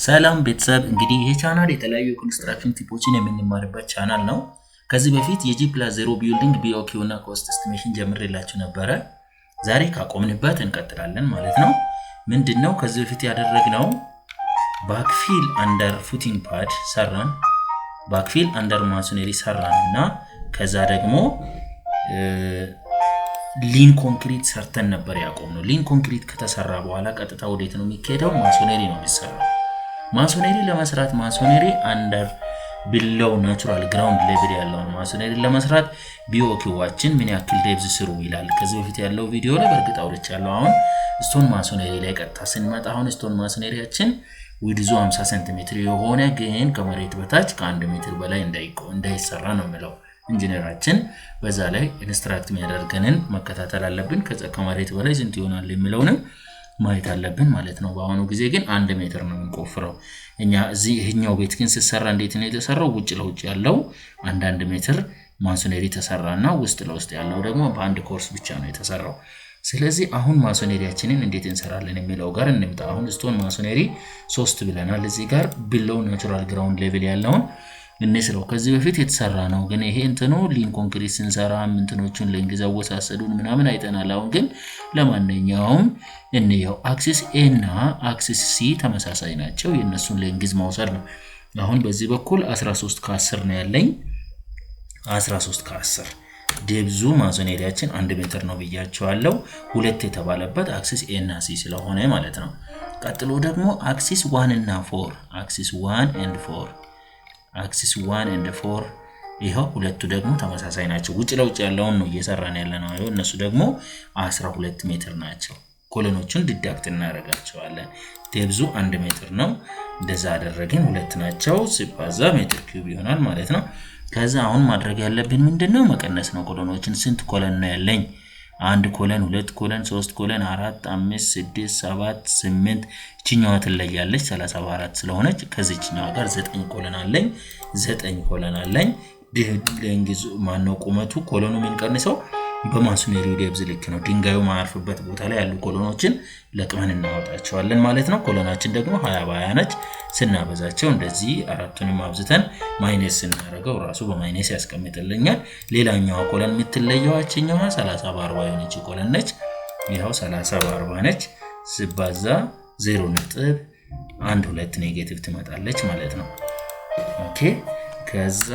ሰላም ቤተሰብ፣ እንግዲህ ይህ ቻናል የተለያዩ የ construction tip ኦችን የምንማርበት ቻናል ነው። ከዚህ በፊት የ G+0 building BOQ እና cost estimation ጀምሬላችሁ ነበረ። ዛሬ ካቆምንበት እንቀጥላለን ማለት ነው። ምንድን ነው ከዚህ በፊት ያደረግነው? Backfill under footing pad ሰራን፣ backfill under masonry ሰራን እና ከዛ ደግሞ lean concrete ሰርተን ነበር ያቆምነው። Lean concrete ከተሰራ በኋላ ቀጥታ ወዴት ነው የሚካሄደው? Masonry ነው የሚሰራው። Masonry ለመስራት masonry under below natural ground level ያለውን masonry ለመስራት BOQ ዋችን ምን ያክል depth ስሩ ይላል። ከዚህ በፊት ያለው ቪዲዮ ላይ በእርግጥ አውርቻለሁ። አሁን stone masonry ላይ ቀጥታ ስንመጣ አሁን stone masonry ያችን width ኡ 50 ሴንቲሜትር የሆነ ግን ከመሬት በታች ከ1 ሜትር በላይ እንዳይሰራ ነው የሚለው ኢንጂነራችን። በዛ ላይ instruct የሚያደርገንን መከታተል አለብን። ከመሬት በላይ ስንት ይሆናል የሚለውንም ማየት አለብን ማለት ነው። በአሁኑ ጊዜ ግን 1 ሜትር ነው የምንቆፍረው እኛ እዚህ። ይህኛው ቤት ግን ሲሰራ እንዴት ነው የተሰራው? ውጭ ለውጭ ያለው አንዳንድ ሜትር masonry ተሰራ እና ውስጥ ለውስጥ ያለው ደግሞ በአንድ ኮርስ ብቻ ነው የተሰራው። ስለዚህ አሁን masonry ያችንን እንዴት እንሰራለን የሚለው ጋር እንምጣ። አሁን stone masonry ሶስት ብለናል። እዚህ ጋር below natural ground level ያለውን እንስራው። ከዚህ በፊት የተሰራ ነው፣ ግን ይሄ እንትኑ lean concrete ስንሰራ እንትኖቹን length አወሳሰዱን ምናምን አይተናል። አሁን ግን ለማንኛውም እንየው። Axis A እና axis C ተመሳሳይ ናቸው። የእነሱን length መውሰድ ነው። አሁን በዚህ በኩል 13 ከ10 ነው ያለኝ። 13 ከ10 depth ኡ masonry ያችን 1 ሜትር ነው ብያቸዋለሁ። ሁለት የተባለበት axis A እና C ስለሆነ ማለት ነው። ቀጥሎ ደግሞ axis one እና four፣ axis one and four፣ axis one and four፣ ይኸው ሁለቱ ደግሞ ተመሳሳይ ናቸው። ውጭ ለውጭ ያለውን ነው እየሰራን ያለ ነው። እነሱ ደግሞ 12 ሜትር ናቸው። Column ኦቹን deduct እናደርጋቸዋለን። Depth ኡ 1 ሜትር ነው። እንደዛ አደረግን። ሁለት ናቸው፣ ሲባዛ ሜትር cube ይሆናል ማለት ነው። ከዛ አሁን ማድረግ ያለብን ምንድን ነው? መቀነስ ነው። Column ኦችን ስንት column ነው ያለኝ? አንድ column፣ ሁለት column፣ ሶስት column፣ አራት፣ አምስት፣ ስድስት፣ ሰባት፣ ስምንት። ይችኛዋ ትለያለች 34 ስለሆነች ከዚችኛዋ ጋር ዘጠኝ column አለኝ። ዘጠኝ column አለኝ። Length ኡ ማነው ቁመቱ column ኑ የምንቀንሰው በ masonry ው depth ልክ ነው። ድንጋዩ ማያርፍበት ቦታ ላይ ያሉ column ኦችን ለቅመን እናወጣቸዋለን ማለት ነው። Column ኣችን ደግሞ 20 በ20 ነች። ስናበዛቸው እንደዚህ አራቱንም አብዝተን minus ስናደርገው ራሱ በ minus ያስቀምጥልኛል። ሌላኛዋ column የምትለየዋ ችኛዋ 30 በ40 የሆነች column ነች። ይኸው 30 በ40 ነች። ሲባዛ 0.12 negative ትመጣለች ማለት ነው። Okay፣ ከዛ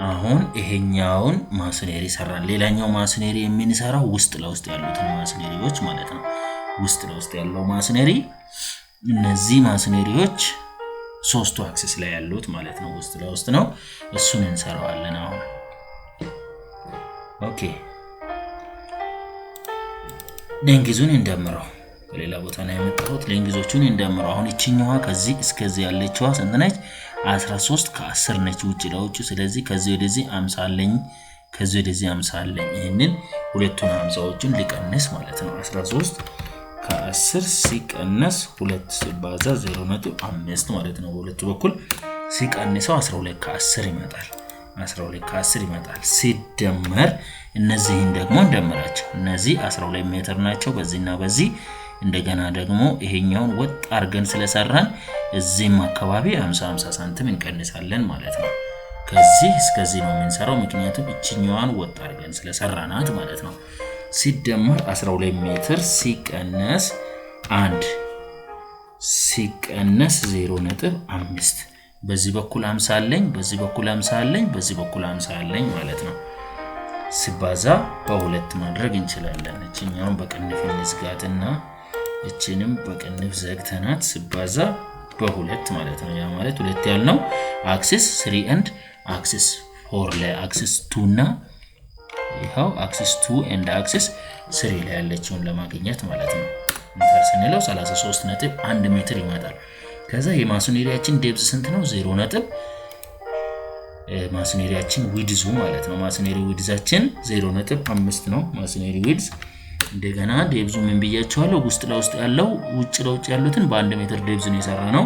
አሁን ይሄኛውን masonry ሰራን። ሌላኛው masonry የምንሰራው ውስጥ ለውስጥ ያሉትን masonry ዎች ማለት ነው። ውስጥ ለውስጥ ያለው masonry እነዚህ masonry ዎች ሶስቱ axis ላይ ያሉት ማለት ነው። ውስጥ ለውስጥ ነው። እሱን እንሰራዋለን አሁን። Okay፣ length ኡን እንደምረው። በሌላ ቦታ ነው ያመጣሁት። Length ኦቹን እንደምረው። አሁን ይችኛዋ ከዚህ እስከዚህ ያለችዋ ስንት ነች? 13 ከ10 ነች ውጭ ለውጭ። ስለዚህ ከዚህ ወደዚህ 50 አለኝ፣ ከዚህ ወደዚህ 50 አለኝ። ይህንን ሁለቱን 50ዎቹን ሊቀንስ ማለት ነው። 13 ከ10 ሲቀነስ ሁለት ሲባዛ 0.5 ማለት ነው። በሁለቱ በኩል ሲቀንሰው 12 ከ10 ይመጣል። 12 ከ10 ይመጣል። ሲደመር እነዚህን ደግሞ እንደምራቸው። እነዚህ 12 ሜትር ናቸው በዚህና በዚህ። እንደገና ደግሞ ይሄኛውን ወጥ አድርገን ስለሰራን እዚህም አካባቢ 50 50 ሳንቲም እንቀንሳለን ማለት ነው። ከዚህ እስከዚህ ነው የምንሰራው፣ ምክንያቱም እችኛዋን ወጥ አድርገን ስለሰራናት ማለት ነው። ሲደመር 12 ሜትር ሲቀነስ አንድ ሲቀነስ 0.5፣ በዚህ በኩል 50 አለኝ፣ በዚህ በኩል 50 አለኝ፣ በዚህ በኩል 50 አለኝ ማለት ነው። ሲባዛ በሁለት ማድረግ እንችላለን። እችኛውን በቅንፍ እንዝጋትና እችንም በቅንፍ ዘግተናት ሲባዛ በሁለት ማለት ነው። ያ ማለት ሁለት ያልነው axis three and axis four ላይ፣ axis two እና ይኸው axis two and axis three ላይ ያለችውን ለማግኘት ማለት ነው። Enter ስንለው 33.1 ሜትር ይመጣል። ከዛ የ masonry ያችን depth ስንት ነው? 0 ነጥብ masonry ያችን width ኡ ማለት ነው። Masonry width ኣችን 0.5 ነው። Masonry width እንደገና depth ኡ ምን ብያቸዋለሁ? ውስጥ ለውስጥ ያለው፣ ውጭ ለውጭ ያሉትን በ1 ሜትር depth ነው የሰራነው።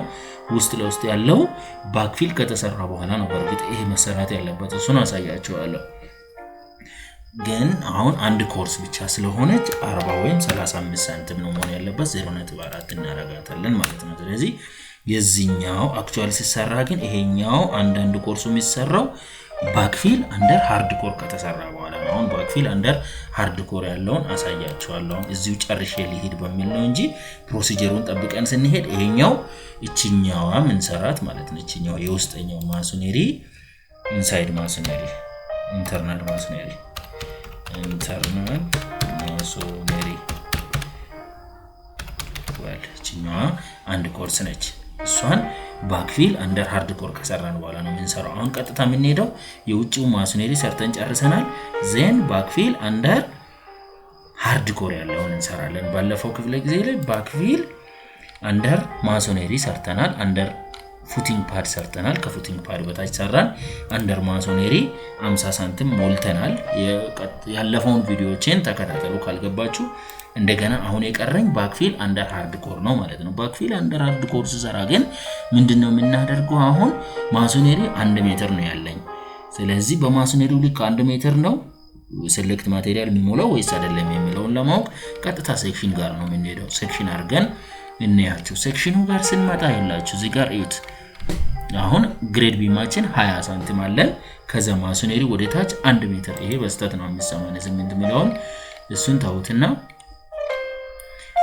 ውስጥ ለውስጥ ያለው backfill ከተሰራ በኋላ ነው በእርግጥ ይሄ መሰራት ያለበት፣ እሱን አሳያቸዋለሁ። ግን አሁን አንድ ኮርስ ብቻ ስለሆነች 40 ወይም 35 ሳንቲም ነው መሆን ያለበት፣ 0.4 እናረጋታለን ማለት ነው። ስለዚህ የዚህኛው actually ሲሰራ ግን ይሄኛው አንዳንድ ኮርሱ የሚሰራው backfill under hard core ከተሰራ በኋላ ነው። አሁን backfill under hard core ያለውን አሳያችኋለሁ። አሁን እዚሁ ጨርሼ ሊሄድ በሚል ነው እንጂ procedure ኡን ጠብቀን ስንሄድ ይሄኛው እችኛዋ ምንሰራት ማለት ነው። እችኛዋ የውስጠኛው masonry፣ inside masonry፣ internal masonry፣ internal masonry wall እችኛዋ አንድ ኮርስ ነች። እሷን backfill under hard core ከሰራን በኋላ ነው የምንሰራው። አሁን ቀጥታ የምንሄደው የውጭው masonry ሰርተን ጨርሰናል። Then backfill under hard core ያለውን እንሰራለን። ባለፈው ክፍለ ጊዜ ላይ backfill under masonry ሰርተናል። Under footing pad ሰርተናል። ከ footing pad በታች ሰራን። Under masonry 50 ሳንቲም ሞልተናል። ያለፈውን ቪዲዮዎችን ተከታተሉ ካልገባችሁ። እንደገና አሁን የቀረኝ backfill under hard core ነው ማለት ነው። Backfill under hard core ስሰራ ግን ምንድን ነው የምናደርገው? አሁን masonry 1 ሜትር ነው ያለኝ። ስለዚህ በ masonry ው ልክ 1 ሜትር ነው select material የሚሞላው ወይስ አይደለም የሚለውን ለማወቅ ቀጥታ section ጋር ነው የምንሄደው። Section አድርገን እንያቸው። Section ኑ ጋር ስንመጣ ይላችሁ እዚህ ጋር እዩት። አሁን grade beam ኣችን 20 ሳንቲም አለን። ከዛ masonry ወደ ታች 1 ሜትር፣ ይሄ በስተት ነው 588 የሚለውን እሱን ተዉትና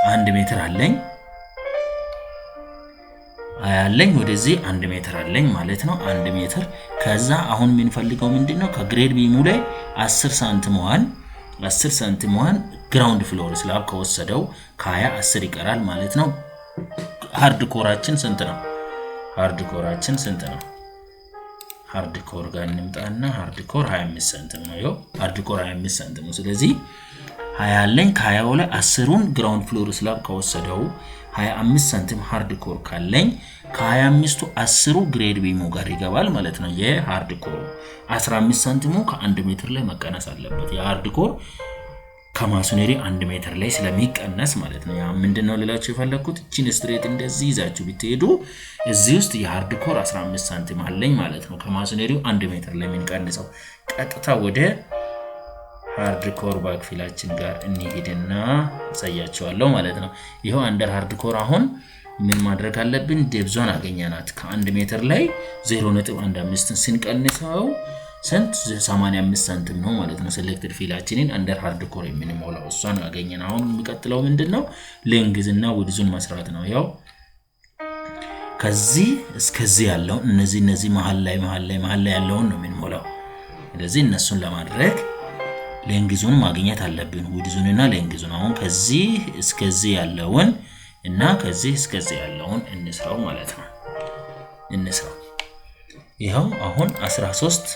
1 ሜትር አለኝ አያለኝ፣ ወደዚህ 1 ሜትር አለኝ ማለት ነው። 1 ሜትር። ከዛ አሁን የምንፈልገው ምንድን ነው? ከ grade beam ኡ ላይ 10 ሳንቲምዋን፣ 10 ሳንቲምዋን ground floor slab ከወሰደው ከ20 10 ይቀራል ማለት ነው። Hard core ኣችን ስንት ነው? Hard core ኣችን ስንት ነው? Hard core ጋር እንምጣና hard core 25 ሳንቲም ነው። ይኸው hard core 25 ሳንቲም ነው። ስለዚህ 20 አለኝ፣ ከ20 ላይ 10ሩን ground floor slab ከወሰደው 25 ሳንቲም hard core ካለኝ ከ25ቱ 10ሩ grade beam ኡ ጋር ይገባል ማለት ነው። የ hard core ኡ 15 ሳንቲሙ ከ1 ሜትር ላይ መቀነስ አለበት። የ hard core ከ masonry 1 ሜትር ላይ ስለሚቀነስ ማለት ነው። ያ ምንድን ነው ልላችሁ የፈለግኩት እቺን straight እንደዚህ ይዛችሁ ብትሄዱ እዚህ ውስጥ የ hard core 15 ሳንቲም አለኝ ማለት ነው። ከ masonry ው 1 ሜትር ላይ የምንቀንሰው። ቀጥታ ወደ hard core backfill ኣችን ጋር እንሄድና አሳያችኋለሁ ማለት ነው። ይኸው under hard core አሁን ምን ማድረግ አለብን? Depth ዟን አገኘናት። ከ1 ሜትር ላይ 0.15 ስንቀንሰው ስንት? 85 ሳንቲም ነው ማለት ነው። Selected fill ኣችንን under hard core የምንሞላው እሷን አገኘን። አሁን የሚቀጥለው ምንድን ነው? Length እና width ኡን መስራት ነው። ያው ከዚህ እስከዚህ ያለውን እነዚህ መሀል ላይ ያለውን ነው የምንሞላው። ስለዚህ እነሱን ለማድረግ length ኡን ማግኘት አለብን። Width ኡንና length ኡን። አሁን ከዚህ እስከዚህ ያለውን እና ከዚህ እስከዚህ ያለውን እንስራው ማለት ነው። እንስራው። ይኸው አሁን 13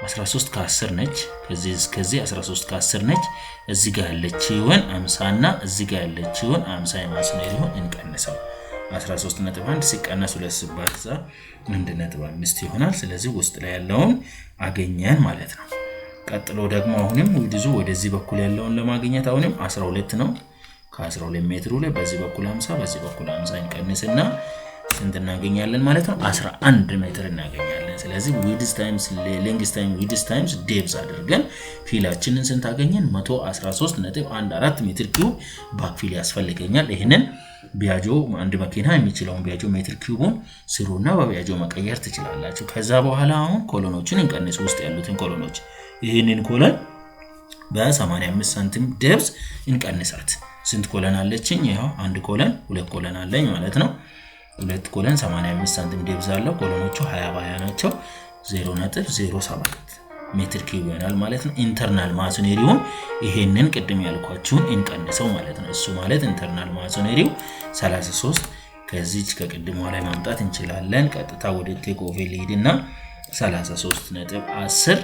13 ከ10 ነች። ከዚህ እስከዚህ 13 ከ10 ነች። እዚህ ጋር ያለችውን 50 እና እዚህ ጋር ያለችውን 50 የ masonry ውን እንቀንሰው። 13.1 ሲቀነስ 2 ሲባዛ 1.5 ይሆናል። ስለዚህ ውስጥ ላይ ያለውን አገኘን ማለት ነው። ቀጥሎ ደግሞ አሁንም width ኡ ወደዚህ በኩል ያለውን ለማግኘት አሁንም 12 ነው። ከ12 ሜትሩ ላይ በዚህ በኩል 50፣ በዚህ በኩል 50 እንቀንስና ስንት እናገኛለን ማለት ነው? 11 ሜትር እናገኛለን። ስለዚህ width times length times width times depth አድርገን fill ኣችንን ስንት አገኘን? 113.14 ሜትር ኪዩብ backfill ያስፈልገኛል። ይህንን ቢያጆ አንድ መኪና የሚችለውን ቢያጆ ሜትር ኪዩቡን ስሩና በቢያጆ መቀየር ትችላላችሁ። ከዛ በኋላ አሁን column ኦችን እንቀንስ፣ ውስጥ ያሉትን column ኦች። ይህንን column በ85 ሳንቲም depth እንቀንሳት። ስንት column አለችኝ? ይኸው አንድ column፣ ሁለት column አለኝ ማለት ነው። ሁለት column 85 ሳንቲም depth አለው። Column ኦቹ 20 በ20 ናቸው። 0.07 ሜትር ኪዩብ ይሆናል ማለት ነው። Internal masonry ውን ይሄንን ቅድም ያልኳችሁን እንቀንሰው ማለት ነው። እሱ ማለት internal masonry ው 33 ከዚች ከቅድሟ ላይ ማምጣት እንችላለን። ቀጥታ ወደ take off ልሂድና 33.10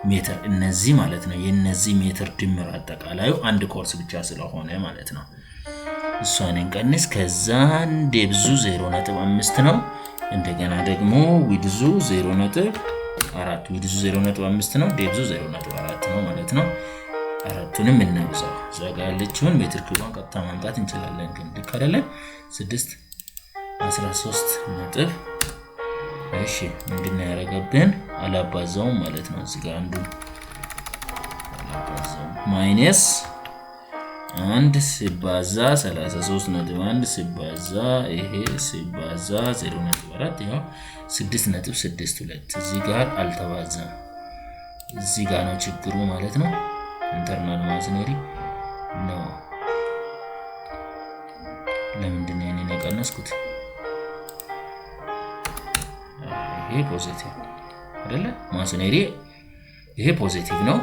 ሜትር እነዚህ ማለት ነው። የነዚህ ሜትር ድምር አጠቃላዩ አንድ ኮርስ ብቻ ስለሆነ ማለት ነው። እሷን እንቀንስ። ከዛን depth ኡ 0.5 ነው። እንደገና ደግሞ width ኡ 0.4፣ width ኡ 0.5 ነው። Depth ኡ 0.4 ነው ማለት ነው። አራቱንም እናብዛው። እዛ ጋ ያለችውን ሜትር ኪዩቧን ቀጥታ ማምጣት እንችላለን። ግን ልክ አይደለም። 6 13 ነጥብ፣ እሺ፣ ምንድን ነው ያደረገብን? አላባዛውም ማለት ነው። እዚህ ጋር አንዱ minus 1 ሲባዛ 33.1 ሲባዛ ይሄ ሲባዛ 0.4 ያው 6.62 እዚህ ጋር አልተባዛም። እዚህ ጋር ነው ችግሩ ማለት ነው። Internal masonry ነው። ለምንድን ነው እኔ የቀነስኩት? ይሄ positive አይደለ? Masonry ይሄ positive ነው።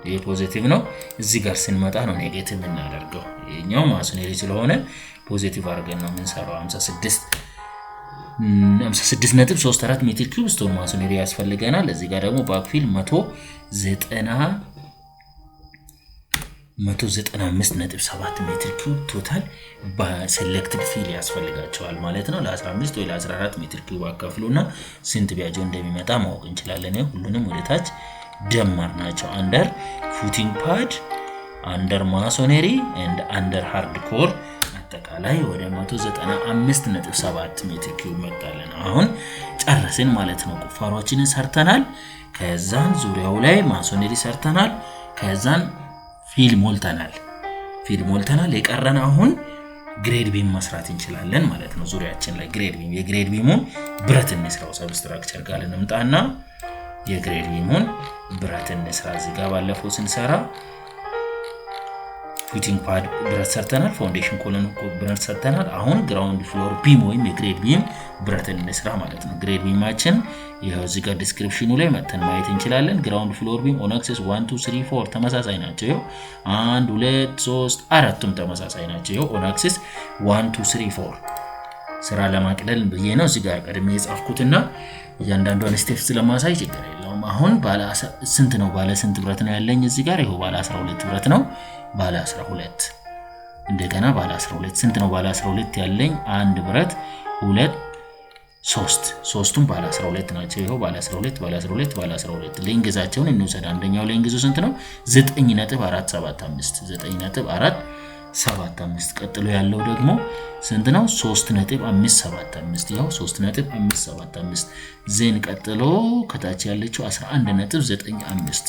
ይሄ positive ነው። እዚህ ጋር ስንመጣ ነው negative የምናደርገው። ይሄኛው masonry ስለሆነ positive አድርገን ነው የምንሰራው። 56.34 meter cube stone masonry ያስፈልገናል። እዚህ ጋር ደግሞ backfill 195.7 meter cube total በ selected fill ያስፈልጋቸዋል ማለት ነው። ለ15 ወይ ለ14 meter cube አካፍሉና ስንት ቢያጆ እንደሚመጣ ማወቅ እንችላለን። ሁሉንም ወደታች ደማር ናቸው። Under footing pad፣ under masonry and under hard core አጠቃላይ ወደ 195.7 meter cube መጣለን። አሁን ጨረስን ማለት ነው። ቁፋሮችንን ሰርተናል። ከዛን ዙሪያው ላይ masonry ሰርተናል። ከዛን fill ሞልተናል። Fill ሞልተናል። የቀረን አሁን grade beam መስራት እንችላለን ማለት ነው። ዙሪያችን ላይ grade beam የ grade beam ኡን ብረት እንስራው። Substructure ጋር እንምጣና የ grade beam ኡን ብረት እንስራ። እዚህ ጋር ባለፈው ስንሰራ footing pad ብረት ሰርተናል። Foundation column ብረት ሰርተናል። አሁን ground floor beam ወይም የ grade beam ብረት እንስራ ማለት ነው። Grade beam ኣችን ይኸው እዚህ ጋር description ኑ ላይ መተን ማየት እንችላለን። Ground floor beam on axis 1 2 3 4 ተመሳሳይ ናቸው። ይኸው 1 2 3 አራቱም ተመሳሳይ ናቸው። ይኸው on axis 1 2 3 4 ስራ ለማቅለል ብዬ ነው እዚህ ጋር ቀድሜ የጻፍኩትና እያንዳንዷን step ስለማሳይ ችግር የለውም። አሁን ባለ ስንት ነው? ባለ ስንት ብረት ነው ያለኝ እዚህ ጋር? ይኸው ባለ 12 ብረት ነው። ባለ 12 እንደገና ባለ 12 ስንት ነው? ባለ 12 ያለኝ አንድ ብረት፣ ሁለት፣ ሶስት፣ ሶስቱም ባለ 12 ናቸው። ይኸው ባለ 12፣ ባለ 12፣ ባለ 12። Length ኣቸውን እንውሰድ። አንደኛው length ኡ ስንት ነው? 9.475፣ 9.475። ቀጥሎ ያለው ደግሞ ስንት ነው? 3.575፣ ይኸው 3.575። Then ቀጥሎ ከታች ያለችው 11.95፣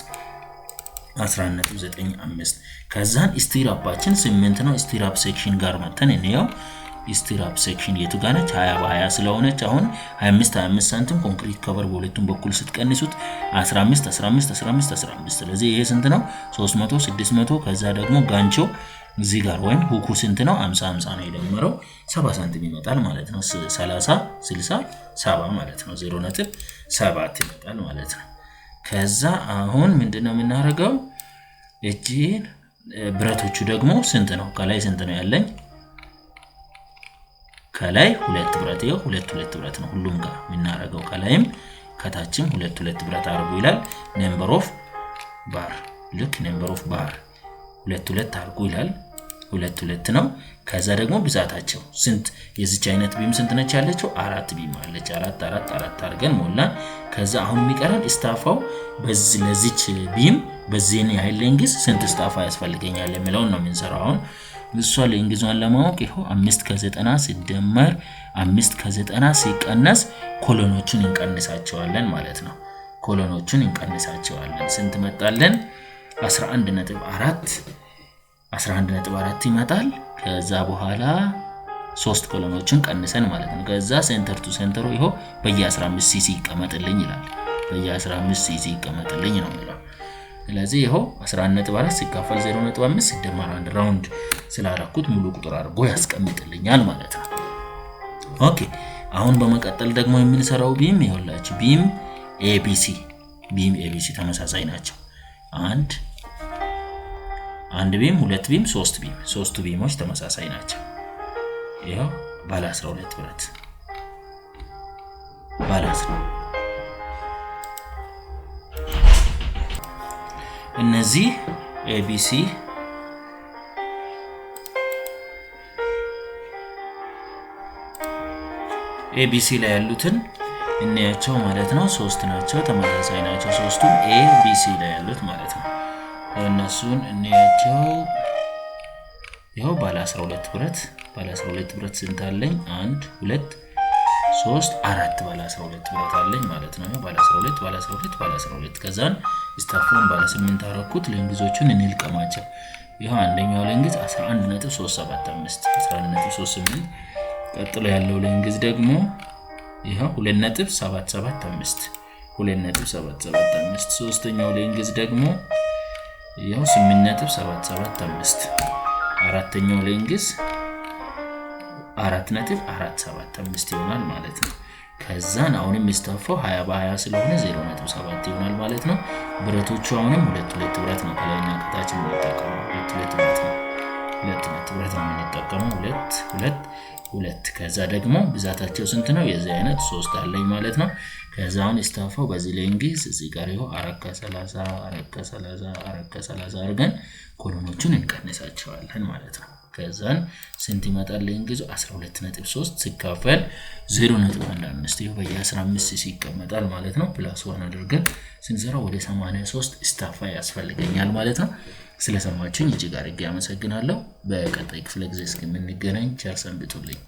11.95። ከዛን stirrup ኣችን 8 ነው። Stirrup section ጋር መተን እንየው። Stirrup section የቱ ጋር ነች? 20 በ20 ስለሆነች አሁን 25 25 ሳንቲም concrete cover በሁለቱም በኩል ስትቀንሱት 15 15 15 15። ስለዚህ ይሄ ስንት ነው? 300፣ 600። ከዛ ደግሞ ጋንቾ እዚህ ጋር ወይም hook ኡ ስንት ነው? 50 50 ነው የደመረው፣ 70 ሳንቲም ይመጣል ማለት ነው። 30፣ 60፣ 70 ማለት ነው። 0.7 ይመጣል ማለት ነው። ከዛ አሁን ምንድነው የምናደርገው? እቺን ብረቶቹ ደግሞ ስንት ነው? ከላይ ስንት ነው ያለኝ? ከላይ ሁለት ብረት፣ ይኸው ሁለት ሁለት ብረት ነው ሁሉም ጋር የምናደርገው። ከላይም ከታችም ሁለት ሁለት ብረት አድርጉ ይላል። Number of bar፣ ልክ number of bar ሁለት ሁለት አድርጉ ይላል። ሁለት ሁለት ነው። ከዛ ደግሞ ብዛታቸው ስንት፣ የዚች አይነት beam ስንት ነች ያለችው? አራት beam አለች። አራት፣ አራት፣ አራት አድርገን ሞላን። ከዛ አሁን የሚቀረን ስታፋው በዚህ ለዚች beam በዚህን ያህል length ስንት ስታፋ ያስፈልገኛል የሚለውን ነው የምንሰራው። አሁን እሷ length ኧን ለማወቅ ይኸው 5 ከ90 ሲደመር 5 ከ90 ሲቀነስ column ኦቹን እንቀንሳቸዋለን ማለት ነው። Column ኦቹን እንቀንሳቸዋለን። ስንት መጣለን? 11.4፣ 11.4 ይመጣል። ከዛ በኋላ ሶስት column ኦችን ቀንሰን ማለት ነው። ከዛ center to center ኡ ይኸው በየ15 cc ይቀመጥልኝ ይላል። በየ15 cc ይቀመጥልኝ ነው የሚለው። ስለዚህ ይኸው 11.4 ሲካፈል 0.5 ሲደመር አንድ round ስላረኩት ሙሉ ቁጥር አድርጎ ያስቀምጥልኛል ማለት ነው። Okay፣ አሁን በመቀጠል ደግሞ የምንሰራው beam ይኸውላችሁ beam ABC፣ beam ABC ተመሳሳይ ናቸው። አንድ አንድ beam፣ ሁለት beam፣ ሶስት beam፣ ሶስቱ beam ኦች ተመሳሳይ ናቸው። ይኸው ባለ 12 ብረት ባለ 10 እነዚህ ABC ላይ ያሉትን እንያቸው ማለት ነው። ሶስት ናቸው፣ ተመሳሳይ ናቸው። ሶስቱም ABC ላይ ያሉት ማለት ነው። እነሱን እንያቸው። ይኸው ባለ 12 ብረት፣ ባለ 12 ብረት ስንት አለኝ? አንድ፣ ሁለት፣ 3፣ 4 ባለ 12 ብረት አለኝ ማለት ነው። ባለ 12፣ ባለ 12፣ ባለ 12። ከዛን ስታፎን ባለ 8 አረኩት። Length ኦቹን እንልቀማቸው። ይኸው አንደኛው length 11.375፣ 11.38። ቀጥሎ ያለው length ደግሞ ይኸው 2.775፣ 2.775። ሶስተኛው length ደግሞ ይኸው 8.775። አራተኛው length 4.475 ይሆናል ማለት ነው። ከዛን አሁንም የሚስታፋው 20 በ20 ስለሆነ 0.7 ይሆናል ማለት ነው። ብረቶቹ አሁንም ሁለት ሁለት ብረት ነው ከላይና ከታች የምንጠቀመው፣ ሁለት ሁለት ብረት ነው። ሁለት ሁለት ብረት ነው የምንጠቀመው። ሁለት፣ ሁለት፣ ሁለት። ከዛ ደግሞ ብዛታቸው ስንት ነው? የዚህ አይነት ሶስት አለኝ ማለት ነው። ከዛ አሁን ስታፋው በዚህ length እዚህ ጋር ይኸው 4 ከ30፣ 4 ከ30፣ 4 ከ30 አድርገን column ኦቹን እንቀንሳቸዋለን ማለት ነው። ከዛን ስንት ይመጣል? Length ኡ 12.3 ሲካፈል 0.15፣ ይኸው በየ15 cc ይቀመጣል ማለት ነው። Plus one አድርገን ስንሰራ ወደ 83 ስታፋ ያስፈልገኛል ማለት ነው። ስለሰማችሁኝ እጅግ አድርጌ አመሰግናለሁ። በቀጣይ ክፍለ ጊዜ እስከምንገናኝ ቸር ሰንብቱልኝ።